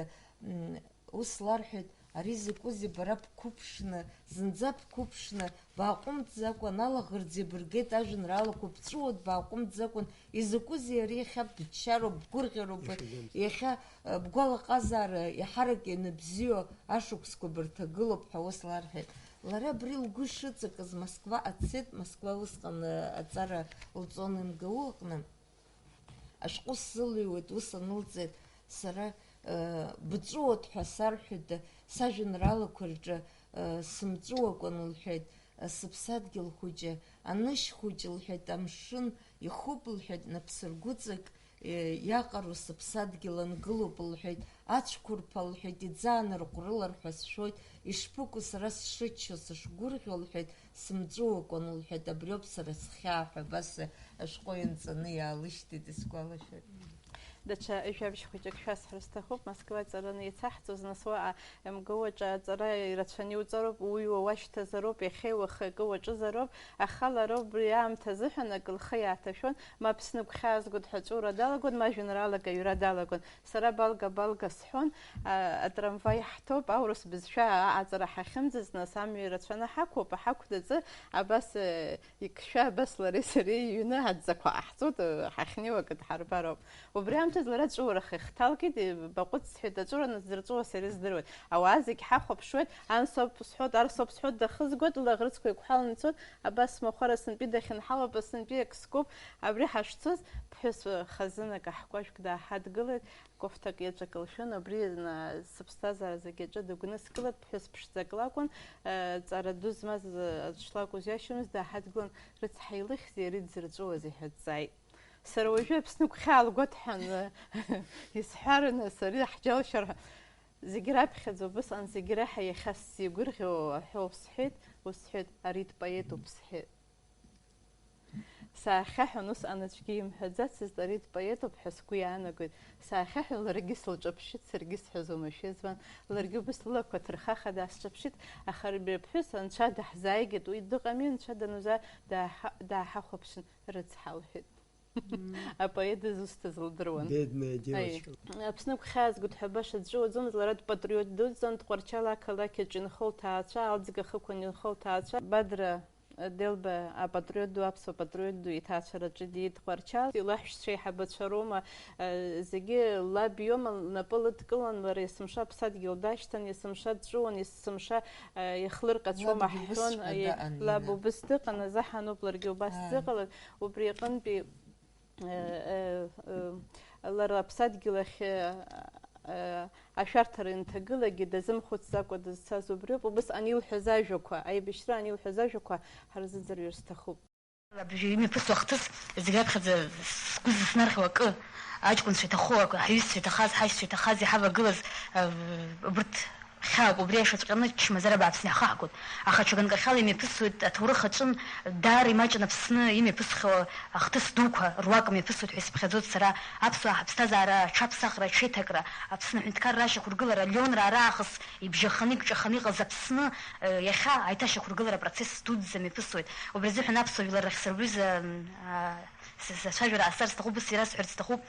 м, Ус ларҳәеит, ари закәызеи, бара бқәыԥшны, зынӡа бқәыԥшны, бааҟәымҵӡакәан, алаӷырӡ еибыргеит ажәеинраалақәа, бҵәыуоит, бааҟәымҵӡакәан, изакәызеи ари, иахьа быччароуп, бгәырӷьароуп, иахьа, э, бгәалаҟазаара иаҳарак ианыбзиоу ашықәсқәа бырҭагылоуп ҳәа ус ларҳәеит. Лара абри лгәы шыҵакыз Москваҟа дцеит, Москва усҟан, э, аҵара лҵон М Г У аҟны. Ашәҟәы сзылыҩуеит, ус анылҵеит, сара, э, бҵәыуоит ҳәа сарҳәеит, сажәеинраалақәа рҿы, э, сымҵәыуакәан, лҳәеит, э, сыԥсадгьыл хәыҷы, анышь хәыҷы, лҳәеит, амшын ихуп, лҳәеит, напсыргәыҵак, э, иаҟароу сыԥсадгьыл ангылоуп, лҳәеит, ацәқәырԥа, лҳәеит, иӡаанырҟәрылар ҳәа сшәоит, ишԥыкәу сара сшыччо, сышгәырӷьо, лҳәеит, Сымҵәуакәан, лҳәеит, абриоуп сара схьаа ҳәа абас ашәҟәы ианҵаны иаалышьҭит, исгәалашәоит. Даҽа жәабжь хәыҷык шәасҳәар сҭахуп, Москва аҵараны еицаҳҵоз, нас уаҟа М Г У аҿы аҵара ирацәаны иуҵароуп, уҩуа уашьҭазароуп, иахьеи уахеи акы уаҿызароуп, аха лара убри аамҭа азыҳәан акы лхы иааҭашәон, мап, сныгәхьаазгоит ҳәа аҵәуара далагон, ма жәеинраалак аҩра далагон. Сара балга-балга сҳәон, а, атрамваи ҳҭоуп, аурыс бызшәа аҟаҵара ҳахьымӡац, нас амҩа ирацәаны ҳақәуп, ҳақәнаҵы, абас, э, икшәа, абас лареи сареи иҩны аӡӡақәа ҟаҳҵоит, э, ҳахьнеиуа акы дҳарбароуп. Убри аамҭаз лара аҵәуара ахы ихҭалкит, э, баҟәыҵ, сҳәеит, аҵәуара анысзырҵәуо сара издыруеит. Ауаа зегь ҳахәаԥшуеит, ан соуп сҳәоит, ар соуп сҳәоит, дахызгоит, лыӷрыцқәа еиқәҳәаланы ицоит, абас смахәар асынтәи дахьынҳалоуп, асынтәи ак скуп, абри ҳашцоз, ԥҳәыс хазынак аҳкәажәк дааҳадгылеит, Кофҭак иаҵәа кылшәын, абри, на, сыԥсҭазаара зегьы аҿы дыгәныскылеит, ԥҳәыс ԥшӡак лакәын, э, ҵара ду змаз, э, аӡә шлакәыз ҩашьомызт, дааҳадгылан, рыцҳа илыхьзеи, ари дзырҵәуозеи ҳәа дҵааит. Сара уажәы Аԥсны гәхьаа лгәаҭҳәан, э, исҳәараны, сара иаҳџьалшьар ҳәа. Зегь раԥхьаӡа убысҟан зегь реиҳа иахьа сзигәырӷьо аҳәоу сҳәеит, ус сҳәеит, ари дпоетуп сҳәеит. Саахьаҳәын, усҟан аӡәгьы имҳәаӡацызт, ари дпоетуп ҳәа сгәы иаанагоит. Саахьаҳәын, ларгьы сылҿаԥшит, саргьы сҳәазом ашәа зман. Ларгьы убыс лылақәа ҭырхаха даасҿаԥшит, аха рбаҩԥҳәыс, анцәа даҳзааигеит, уи дыҟами, анцәа данузаа, дааҳа-, дааҳахәаԥшын, рыцҳа, лҳәеит. Апоет дызусҭаз лдыруан. Бедная девочка. Аи. Аԥсны гәхьаазго дҳәа баша дҵәыуаӡомызт, лара дпатриот дуӡӡан, Тҟәарчал ақалақь аҿы инхо лҭаацәа, Алӡга ахықәан инхо лҭаацәа, Бадра Делба апатриот ду, аԥсуа патриот ду иҭаацәараҿы диит Тҟәарчал. Лаҳәшьцәа еиҳабацәа роума, э, зегьы лаб иоума, лнапы лыдкылан, лара есымша аԥсадгьыл дашьҭан, есымша дҵәыуон, есымша, э, ихлырҟьацәоума ҳҳәон, лаб убыс дыҟан, азы ҳануп ларгьы убас дыҟалаз, убри аҟынтәи, э, э, э, лара аԥсадгьыл ахь, э, э, ашәарҭара инҭагылагьы дазымхәыцӡакәа дызцаз убриоуп, убысҟан илҳәаз ажәақәа, аибашьраан илҳәаз ажәақәа ҳарзыӡырҩыр сҭахуп. Абыржәы имҩаԥысуа ахҭыс зегь раԥхьаӡа сгәы зыснархьуа акы, аҷкәынцәа иҭаху, аҳәҩызцәа иҭахаз, ҳаишьцәа иҭахаз иҳавагылаз, э, убырҭ хьаак, убри ашаҵәҟьаны чмазара бааԥсны иаҳхаҳгоит. Аха ҽа ганкахьала имҩаԥысуеит, аҭоурых аҿын даара имаҷын Аԥсны имҩаԥысхьоу ахҭыс дуқәа руак мҩаԥысуеит ҳәа исыԥхьаӡоит сара. Аԥсуаа ҳаԥсҭазаара аҽаԥсахра, аҽеиҭакра, Аԥсны аҳәынҭқарра ашьақәыргылара, Леон раара аахыс ибжьаханы, икҿаханы иҟаз Аԥсны, э, иахьа аиҭашьақәыргылара апроцесс дуӡӡа мҩаԥысуеит. Убри азыҳәан аԥсуа жәлар рахь сара убри за, а, с-, сацәажәара ҟасҵар сҭахуп, ус ирасҳәарц сҭахуп.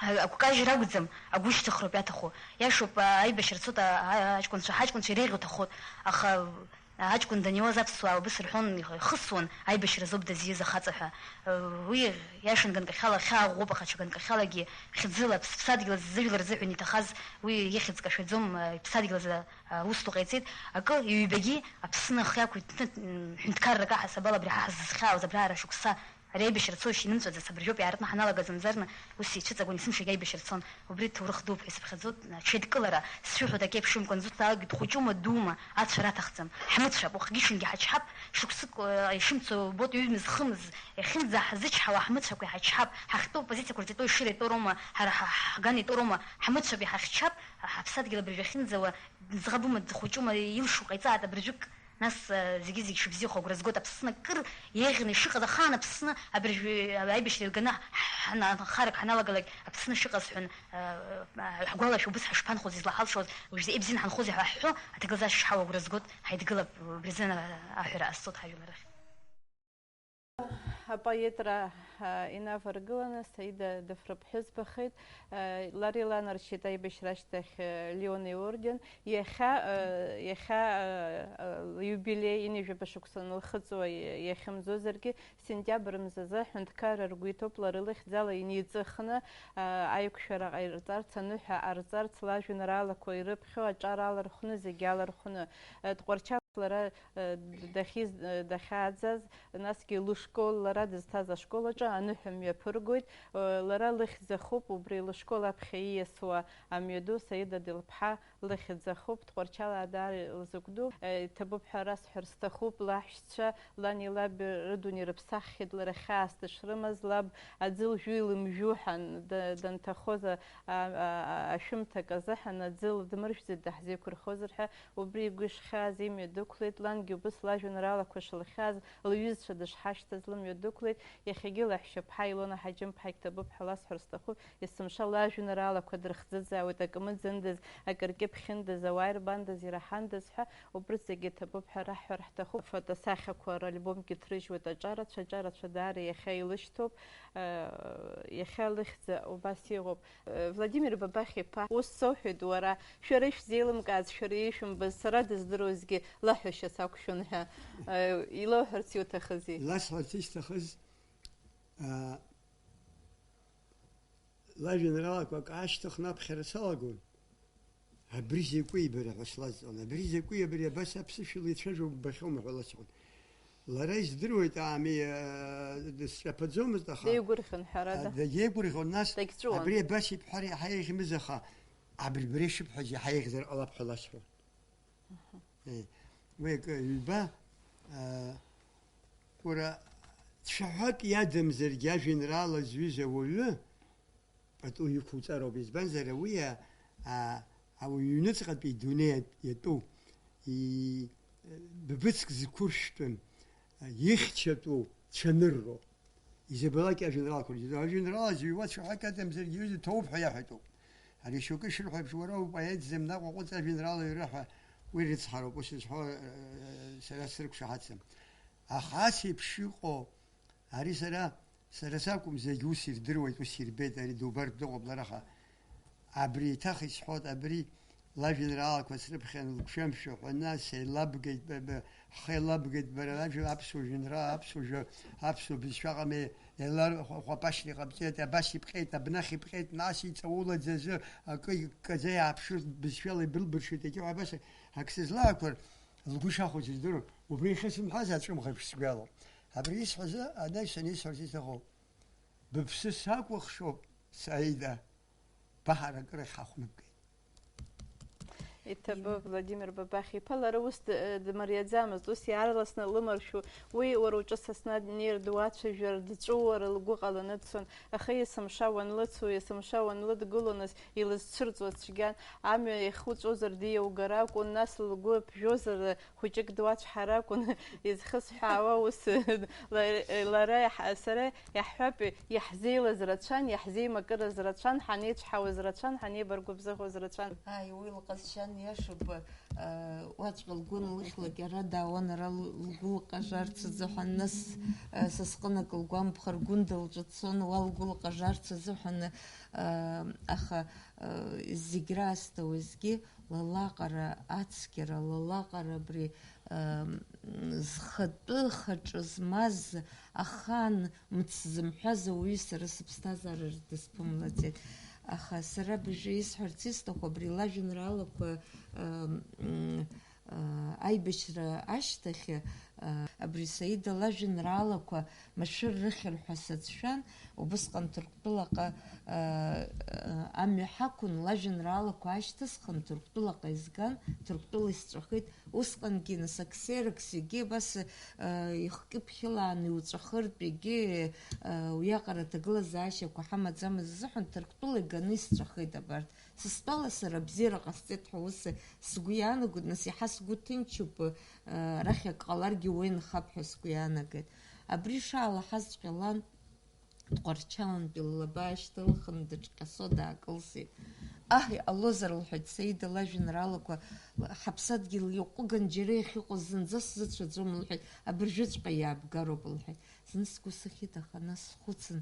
А-, агәкажьра акәӡам, агәышьҭыхроуп иаҭаху. Иашоуп, а, аибашьра цоит, а, а, аҷкәынцәа, ҳаҷкәынцәа иреиӷьу ҭахоит, аха, а, аҷкәын даниуаз аԥсуаа убыс рҳәон, ихысуан, аибашьра азоуп дазиз ахаҵа ҳәа. Э, уи иашан ганкахьала хьаа ӷәӷәоуп, аха ҽа ганкахьалагьы хьӡыла, ԥсыԥсадгьыл азы зыжәлар рзыҳәан иҭахаз уи ихьӡ кашәаӡом, э, иԥсадгьыл азы, э, ус ду ҟаиҵеит. Акы, ҩбагьы Аԥсны ахы ақәиҭны, м, ҳәынҭқаррак аҳасабала абри ҳа ҳзызхьаауаз абраара шықәса Ари аибашьра цоишьа инымҵәаӡац, абыржәоуп иаартны ҳаналагаз, мамзарны ус ицәыҵагон, есымшагьы аибашьра цон. Убри ҭоурых дууп ҳәа исыԥхьаӡоит, аҽеидкылара, сшәыҳәоит, акеиԥшымкәа, анзуҭалалакгьы дхәыҷума, дума, ацәара аҭахӡам. Ҳмыцәап, уахгьы-ҽынгьы ҳачҳап, шықәсык, э, ишымцо убоит, ҩымз-хымз, иахьынӡаҳзычҳауа ҳмыцәакәа иҳачҳап, ҳахьтәоу апозициақәа рҿы итәоу шыра итәоу роума, ҳара ҳа-, ҳган итәоу роума, ҳмыцәап, иҳахьчап, ҳаԥсадгьыл абыржәы ахьынӡауа, ӡӷабума, дхәыҷума, илшо ҟаиҵааит абыржәык. Нас, э, зегьы-зегь шыбзиахо агәра згоит, Аԥсны акыр еиӷьны ишыҟаз, ахаан Аԥсны абыржәы, э, аибашьра еилганы ҳ-, ҳна-, харак ҳаналагалак Аԥсны шыҟаз ҳәан, э, э, ҳгәалашәо убыс ҳашԥанхоз, излаҳалшоз, уажәзы ибзианы ҳанхозеи ҳәа ҳҳәо, аҭагылазаашьа шҳауа агәра згоит, ҳаидгылап, убри азын, э, аҳәара ҟасҵоит ҳажәлар рахь. Апоетра, а, инаваргыланы Саида Дафра ԥҳәызбахеит. А, лара иланаршьеит аибашьра ашьҭахь, а, Леон иорден. Иахьа, а, иахьа, а, а, лиубилеи, ҩынҩажәаба шықәса анылхыҵуа иахьымӡозаргьы, сентиабр мзазы аҳәынҭқарра ргәы иҭоуп лара лыхьӡала инеиҵыхны, а, аиқәшәара ҟаирҵарц, аныҳәа ҟарҵарц, лажәеинраалақәа ирыԥхьо аҿар алархәны, зегьы алархәны. А, Тҟәарчал лара, а, дахьиз, а, дахьааӡаз, Насгьы лышкол, лара дызҭаз ашкол аҿы аныҳәа мҩаԥыргоит. Лара лыхьӡ ахуп, убри лышкол аԥхьа ииасуа амҩаду Саида Делԥҳа лыхьӡ ахуп, Тҟәарчалаа даара илзықәду. Иҭабуп ҳәа расҳәар сҭахуп, лаҳәшьцәа, лани лаби рыдунеи рыԥсаххьеит, лара хьаас дышрымаз, лаб аӡы лжәи лымжәу ҳәа ан-, да-, данҭахоз а-, а-, а-, ашәымҭак азыҳәан аӡы лыдмыржәӡеит, даҳзеиқәырхозар ҳәа. Убри игәы ишхьааз имҩа дықәлеит, лангьы убыс лажәеинраалақәа шылхьааз, лҩызцәа дышҳашьҭаз лымҩа дықәлеит. Иахьагьы лаҳәшьаԥҳа Илона Ҳаџьымԥҳа иҭабуп ҳәа ласҳәар сҭахуп, есымша лажәеинраалақәа дырхӡыӡаауеит, акы мыӡындаз, акы ркьыԥхьындаз, ауаа ирбандаз, ираҳандаз ҳәа, убри зегьы иҭабуп ҳәа раҳҳәар ҳҭахуп. Фотосахьақәа ральбомгьы ҭрыжьуеит аҿарацәа, аҿарацәа даара иахьа илышьҭоуп, э, иахьа лыхьӡ убас иҟоуп. Владимир Бабахь-иԥа, ус соуҳәеит уара, шәара ишәзеилымкааз, шәара ишәымбаз, сара дыздыруазгьы лаҳәашьа сақәшәон ҳәа, илоуҳәарц иуҭахызи? Иласҳәарц исҭахыз, аа, лажәеинраалақәак аашьҭыхны аԥхьара салагон. Абри закәи бара ҳәа слазҵаауан. Абри закәи, абри абас аԥсышәала ицәажәо ббахьоума ҳәа ласҳәон. Лара издыруеит, ами, а, дысҿаԥаӡомызт, аха, деигәырӷьон, ҳәарада, а, дагьеигәырӷьон, нас дагьҵәуон. Абри абас ибҳәар иаҳа еиӷьмыз, аха абри бара ишыбҳәаз иаҳа еиӷьзар ҟалап ҳәа ласҳәон. Аҳа. Е, уи акы ҩба, а, уара, цәаҳәак иадамзаргьы ажәеинраала зҩыз ауаҩы, пату иқәуҵароуп. Избанзар, уи, а, а, ауаҩ иҩныҵҟатәи идунеи иатәу, и-, быбыцк зқәыршәтәым, а, ихьчатәу цәанырроуп. Изабалак ажәеинраалақәа рзы, ажәеинраала зыҩуа цәаҳәак аҭамзаргьы, иҩыза ҭоуп ҳәа иаҳәатәуп. Ари шьоукы ишырҳәо еиԥш, уара упоет зымнакәа ҟәыҵ ажәеинраала ҩра ҳәа уи рыцҳароуп, ус зҳәо, э, сара срықәшаҳаҭӡам. Аха ас еиԥш иҟоу, ари сара, сара сакәым, зегь ус ирдыруеит, ус ирбеит, ари дубартә дыҟоуп лара, аха абри еиҭах исҳәоит, абри лажәеинраалақәа срыԥхьан, лгәшәымшәа ҳәа, нас еилабгеит, ба, ба, ҳхы еилабгеит, бара, лажәа аԥсуа жәынра, аԥсуа жәа, аԥсуа бызшәа ҟамеи, еилар-, хәа-, хәапашьра иҟабҵеит, абас ипҟеит, абнахь ипҟеит, нас иҵаулаӡазы, акы иккаӡа иааԥшыртә бызшәала ибылбыршеит, егьи ҳәа абас ак сызлаақәар, лгәы шахәоз издыруан. Убри ихьысымҳәаз аҵәымӷаҿ сгәалоуп. Абри исҳәазы, анаҩсан исҳәарц исҭаху, быԥсы сакәыхшоуп, Саида, баҳаракыра ҳахәныбгеит. Иҭабы Владимир Бабахь-иԥа, лара ус д-, дмариаӡамызт, ус иаарласны лымаршәу, уи уара уҿы Сасна днеир, дуацәажәар, дҵәыуар лгәы ҟаланы дцон, аха есымша уанлыцу, есымша уанлыдгыло, нас илызцәырҵуа цәгьан, амҩа иахуҵәозар диаугар акәын, нас лгәы ԥжәозар, хәыҷык дуацәҳар акәын, изхысҳәаауа ус, лара, лара иаҳ-, сара иаҳҳәап, иаҳзеилаз рацәан, иаҳзеимакыраз рацәан, ҳанеицәҳауаз рацәан, ҳанеибаргәыбзыӷуаз рацәан. Ааи, уи лҟазшьан, иашоуп, э, уаҵәҟьа лгәы анлыхьлак, иара даауан ара л-, лгәы лҟажарц азыҳәан, нас, э, са сҟынак лгәамԥхар Гәында лҿы дцон, уа лгәы лҟажарц азыҳәан, э, аха, э, зегь раасҭа уеизгьы лалаҟара ацәгьара, лалаҟара абри, ам, зхатәы хаҿы змаз ахаан мыц зымҳәаз ауаҩы сара сыԥсҭазаараҿ дысԥымлаӡеит. Аха сара абыржәы исҳәарц исҭаху, абри лажәеинраалақәа, ам, м, а, аибашьра ашьҭахь, а, абри Саида лажәеинраалақәа машәыр рыхьыр ҳәа сацәшәан, убысҟан Ҭырқәтәылаҟа, а, а, амҩа ҳақәын, лажәеинраалақәа аашьҭысхын, Ҭырқәтәылаҟа изган, Ҭырқәтәыла исҵәахит. Усҟангьы, нас, аксерокс егьи абас, а, ихкьыԥхьылааны иуҵәахыртә, егьи, а, уиаҟара аҭагылазаашьақәа ҳамаӡамыз азыҳәан Ҭырқәтәыла иганы исҵәахит абарҭ. Сыстәала сара абзиара ҟасҵеит ҳәа ус сгәы иаанагоит, нас иаҳа сгәы ҭынчуп, а, арахь ак ҟаларгьы уа инхап ҳәа сгәы иаанагеит. Абри шаалаҳазҵәҟьа лан дҟәарчалантәи ллаба аашьҭылхын, дыҿҟьасо даакылсит. Аҳ, иҟалозар, лҳәеит, Саида лажәеинраалақәа ҳаԥсадгьыл иаҟәыган џьара иахьыҟоу зынӡа сзыцәаӡом, лҳәеит, абыржәыҵәҟьа иаабгароуп, лҳәеит. Зны сгәы сыхьит, аха нас схәыцын,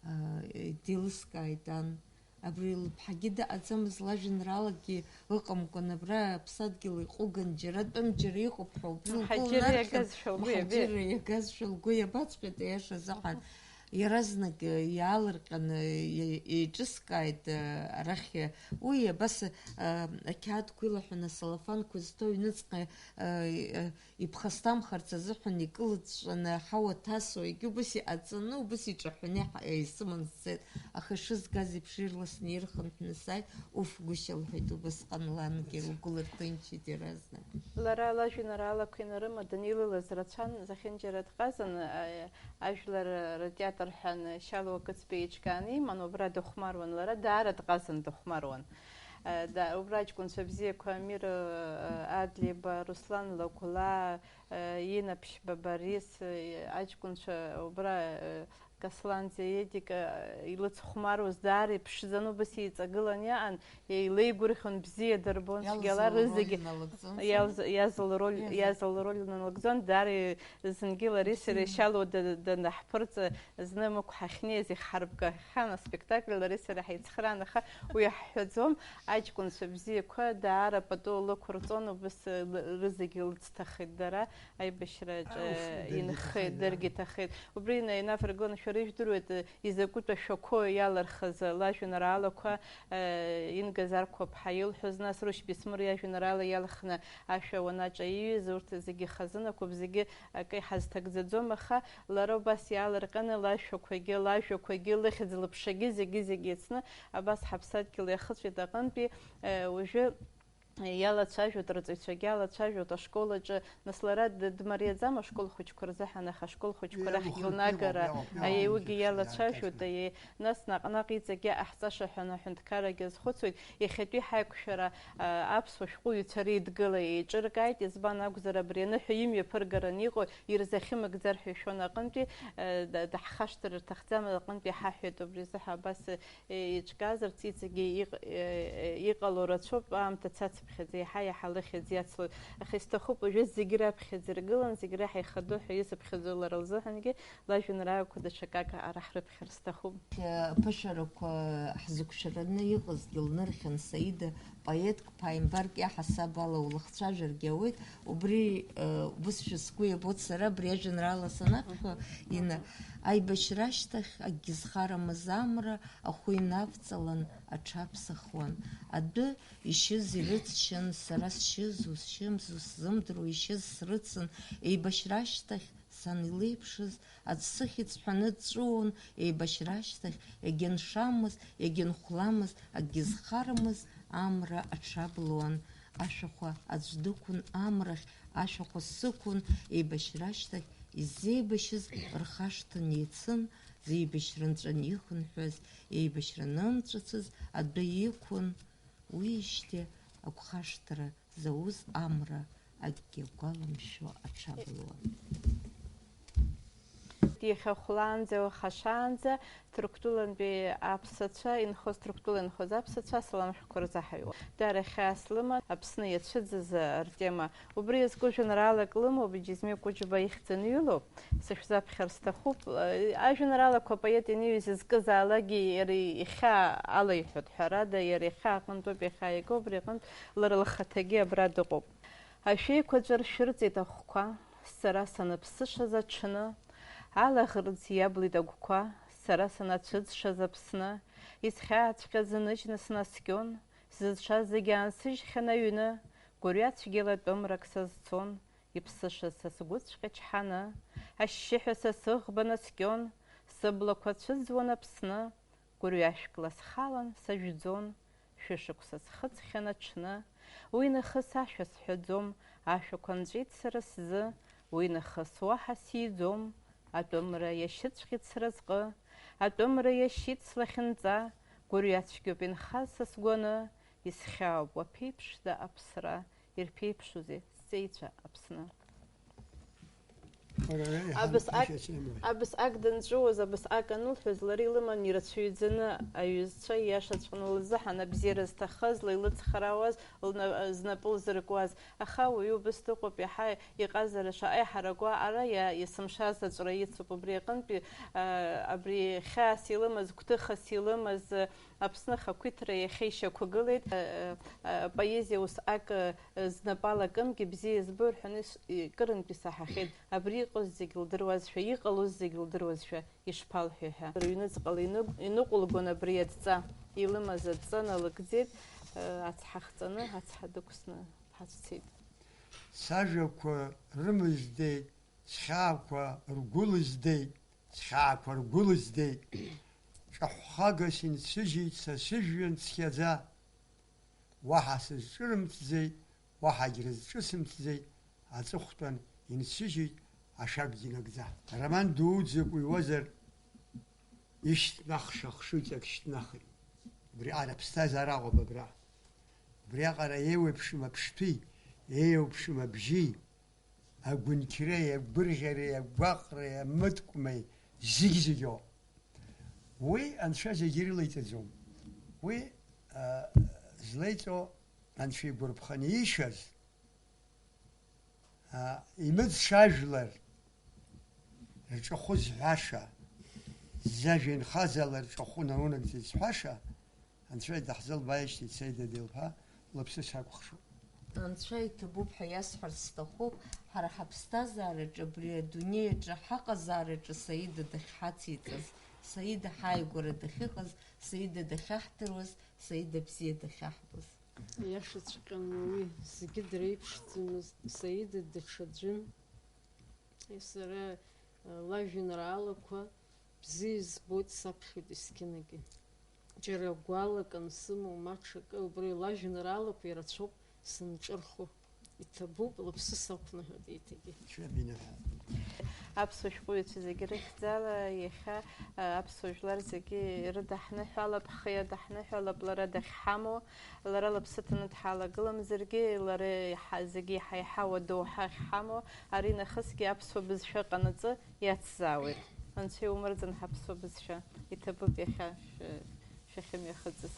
аа, деилыскааит ан. Абри лыԥҳагьы дыҟаӡамыз, лажәеинраалакгьы ыҟамкәан, абра аԥсадгьыл иҟәыган, џьара тәым, џьара иҟоуп ҳәа, убри лгәы Мҳаџьырра лнархьыз, иагазшәа лгәы иабеит. Мҳаџьырра иагазшәа лгәы иабаҵәҟьеит, аиаша азыҳәан. Иаразнак, э, иаалырҟьаны, э, еиҿыскааит, э, арахь, э, уи абас, э, ақьаадқәа илаҳәаны, асалафанқәа зҭоу аҩныҵҟа, э, э, иԥхасҭамхарц азыҳәан икылыҵәҵәаны аҳауа ҭасуа, егьи убас иҟаҵаны, убас иҿаҳәаны иҳа-, исыман сцеит. Аха ишызгаз еиԥш, ирласны ирхынҳәны сааит, уф, гәышьа лҳәеит, убасҟан лангьы лгәы лырҭынчит иаразнак. Лара лажәеинраалақәа инарымаданы илылаз рацәан, зехьынџьара дҟазан, а, ажәлар ртеатр ҳәа Шьалуа Кыцбеи еиҿкааны иман, убра дыхәмаруан, лара даара дҟазан, дыхәмаруан. Э, да, убра аҷкәынцәа бзиақәа Амира, э, Адлеиба, Руслан Лагәлаа, э, Инаԥшьба Борис, э, аҷкәынцәа убра, э, Касланӡе Едика, э, илыцхәмаруаз даара иԥшӡаны убас еиҵагылан иаан, еилеигәырӷьон, бзиа дырбон, цәгьала Иалаз лроль рызегьы иналыгӡон, иалз-, иазлроль, Иазлроль. Иазлроль иналыгӡон, даара зынгьы лареи сареи Бзиа. Шьалуа да-, данаҳԥырҵ, зны мықә ҳахьнеиз иҳарбгахьан аспектакль, лареи сареи ҳаицхраан, аха уи ҳҳәаӡом. Аҷкәынцәа бзиақәа даара пату лықәырҵон, убыс, э, лы-, рызегьы лыцҭахеит дара, аибашьраҿы Ауф, даргьы инхеит, иҭахеит, да. Даргьы иҭахеит. Убри ина-, инаваргыланы шәара ижәдыруеит, э, изакәытә ашәақәоу иалырхыз, э, лажәеинраалақәа, э, Инга Зарқәаԥҳа илҳәоз, нас Рушь Бесмыр иажәеинраала иалхны ашәа уанаҿаиҩыз, урҭ зегьы хазынақәоуп, зегьы акы иҳазҭагӡаӡом, аха лара убас иаалырҟьаны лашәақәагьы, лажәақәагьы, лыхьӡ-лыԥшагьы зегьы-зегьы еицны абас ҳаԥсадгьыл иахыҵәеит аҟынтәи, э, уажәы Иалацәажәоит, рҵаҩцәагьы алацәажәоит ашкол аҿы, нас лара д-, дмариаӡам ашкол хәыҷқәа рзыҳәан, аха ашкол хәыҷқәа рахьгьы лнагара, аиеи, уигьы иалацәажәоит, аиеи, нас наҟ-наҟ иҵегьы иҟаҳҵаша ҳәа аҳәынҭқаррагьы азхәыцуеит, иахьатәи ҳаиқәшәара, а, аԥсуа шәҟәыҩҩцәа реидгыла еиҿыркааит, избан акәзар, абри аныҳәа имҩаԥыргараны иҟоу ирзахьымыгӡар ҳәа ишәон аҟынтәи, а, д-, даҳхашҭыр рҭахӡам, аҟынтәи ҳаҳәеит, убри азыҳәа абас еиҿкаазарц иҵегьы иҟ-, е-, е-, иҟало рацәоуп, аамҭа цацыԥхьаӡа, еиҳа-еиҳа лыхьӡ иацлоит. Аха исҭахуп уажәы зегьы раԥхьаӡа иргылан, зегь реиҳа ихадоу ҳәа изыԥхьаӡо лара лзыҳәангьы, лажәеинраалақәа даҽакак ара ҳрыԥхьар сҭахуп. Аԥышәарақәа ҳзықәшәараны иҟазгьы лнырхьан Саида, поетк, ԥааимбарк иаҳасаб ала улахцәажәаргьы ауеит. Убри, э, убысшәа сгәы иабоит сара абри ажәеинраала санаԥхьо, Инна. Аибашьра ашьҭахь акгьы зхарамыз амра ахәы инавҵалан аҽаԥсахуан. Адәы ишьыз ирыцшьын, сара сшьызу, сшьымзу сзымдыруа ишьыз срыцын, еибашьра ашьҭахь сан илеиԥшыз аӡә сыхьӡ ҳәаны дҵәыуон, еибашьра ашьҭахь егьаншамыз, егьанхәламыз, акгьы зхарамыз амра аҽаблуан. Ашәахәа аӡә дықәын амрахь, ашәахәа сықәын, еибашьра ашьҭахь иззеибашьыз рхашҭын еицын, зеибашьра нҵәан ихынҳәыз, еибашьра нымҵәацыз адәы иқәын. Уиижьҭеи агәхашҭра зауз амра акгьы агәаламшәо аҽаблуан. Иахьа хәлаанӡа, уаха шаанӡа Ҭырқәтәылантәи аԥсацәа инхоз, Ҭырқәтәыла инхоз аԥсацәа асалам шәҟәқәа рзаҳаҩуан. Дара иахьа аслыма Аԥсны иацәыӡыз ртема. Убри иазку жәеинраалак лымоуп, Џьизмиа Кәыџьба ихьӡаны иҩылоуп, сышәзаԥхьар сҭахуп. Ажәеинраалақәа апоет ианиҩыз изкызаалакгьы иара ихьаа алаиҳәоит, ҳәарада, иара ихьаа аҟынтәоуп иахьааиго, убри аҟынтә лара лхаҭагьы абра дыҟоуп. Ашәеиқәаҵәа ршәырҵеит ахәқәа, сара саныԥсышаз аҽны, алаӷырӡ иаблит агәқәа, сара санацәыӡшаз Аԥсны, исхьааҵәҟьаз ныжьны снаскьон, сзыцәшаз зегь аансыжьхьан аҩны, гәырҩацәгьала тәымрак сазцон, иԥсышаз са сгәыҵәҟьа чҳаны, ашьшьыҳәа са сыӷба наскьон, сыблақәа цәыӡуан Аԥсны, гәырҩашәкла схалан сажәӡон, шәышықәса схыҵхьан аҽны, уи нахыс ашәа сҳәаӡом, ашәақәа нҵәеит сара сзы, уи нахыс уаҳа сиӡом, атәымра иашьыцәҟьеит сразҟы, атәымра иашьит слахьынҵа, гәырҩацәгьоуп инхаз са сгәаны, исхьаауп уаԥеиԥшда аԥсра, ирԥеиԥшузеи сҵеицәа Аԥсны? Абасҟак, абасҟак данҵәуоз, абасҟак анылҳәоз, лара илыман ирацәаҩӡаны аҩызцәа, ииашаҵәҟьаны лзыҳәан абзиара зҭахыз, леилыҵхарауаз, лна-, знапы лзыркуаз. Аха ауаҩы убыс дыҟоуп, иаҳа иҟазара шаҟа иҳараку аҟара иа-, есымша заҵәра ицуп. Убри аҟынтәи, а, абри хьаас илымаз, гәҭыхас илымаз, Аԥсны ахақәиҭра иахьа ишьақәгылеит. Э, э, э, поезиа усҟак, э, знапы алакымгьы бзиа избоит рҳәаны ис-, и-, кырынтә исаҳахьеит. Абри иҟаз зегь лдыруазшәа, иҟалоз зегь лдыруазшәа ишԥалҳәеи ҳәа. Рыҩныҵҟала иныгә-, иныҟәылгон абри адҵа. Илымаз адҵа налыгӡеит, э, ацҳа хҵаны, ацҳа дықәсны дҳацәцеит. Сажәақәа рымыздеит, схьаақәа ргәылыздеит, схьаақәа ргәылыздеит. Ҿаҳәхагас инсыжьит са сыжәҩан цқьаӡа. Уаҳа сызҿырымҭӡеит, уаҳагь рызҿысымҭӡеит, аҵыхәтәан инсыжьит ашәакгьы нагӡа. Роман дуӡӡак уҩуазар, ишьҭнахша хшыҩҵак шьҭнахит. Убриаҟара аԥсҭазаара аҟоуп абра. Убриаҟара еиуеиԥшым аԥштәи, еиуеиԥшым абжьи, агәынқьреи, агәырӷьареи, агәаҟреи, амыткәмеи, зегь-зегьоуп. Уи Анцәа зегь ирылеиҵаӡом. Уи, а, злеиҵо Анцәа игәарԥханы ишьаз, а, имыӡша ажәлар рҿахәы зҳәаша, зажәа инхазаалак рҿахәы наунагӡа изҳәаша, Анцәа даҳзылбааижьҭеи Саида Делԥа лыԥсы сакәыхшоуп. Анцәа иҭабуп ҳәа иасҳәарц сҭахуп, ҳара ҳаԥсҭазаараҿы, абри адунеи аҿы ҳаҟазаараҿы Саида дахьҳациҵаз, Саида ҳааигәара дахьыҟаз, Саида дахьаҳдыруаз, Саида бзиа дахьаҳбоз. Иашаҵәҟьаны уи зегьы дреиԥшӡамызт, Саида даҽаӡәын. Сара, э, лажәеинраалақәа бзиа избоит, саԥхьоит есқьынагьы. Џьара гәалак ансымоу, ма ҽакы, убри лажәеинраалақәа ирацәоуп сынҿырхо иҭабуп, лыԥсы сақәныҳәоит еиҭагьы. Шәабинаҳәа. Аԥсуа шәҟәыҩҩцәа зегьы рыхьӡала иахьа, а, аԥсуа жәлар зегьы ирыдаҳныҳәалап, ҳхы иадаҳныҳәалап, лара дахьҳамоу, лара лыԥсы ҭаны дҳалагыламзаргьы, лара иаҳа-, зегьы иаҳа-иаҳа уадаҩу ҳахьҳамоу, ари нахысгьы аԥсуа бызшәа ҟанаҵы иацзаауеит. Анцәа иумырӡын ҳаԥсуа бызшәа, иҭабуп иахьа шәы-, шәахьымҩахыҵыз.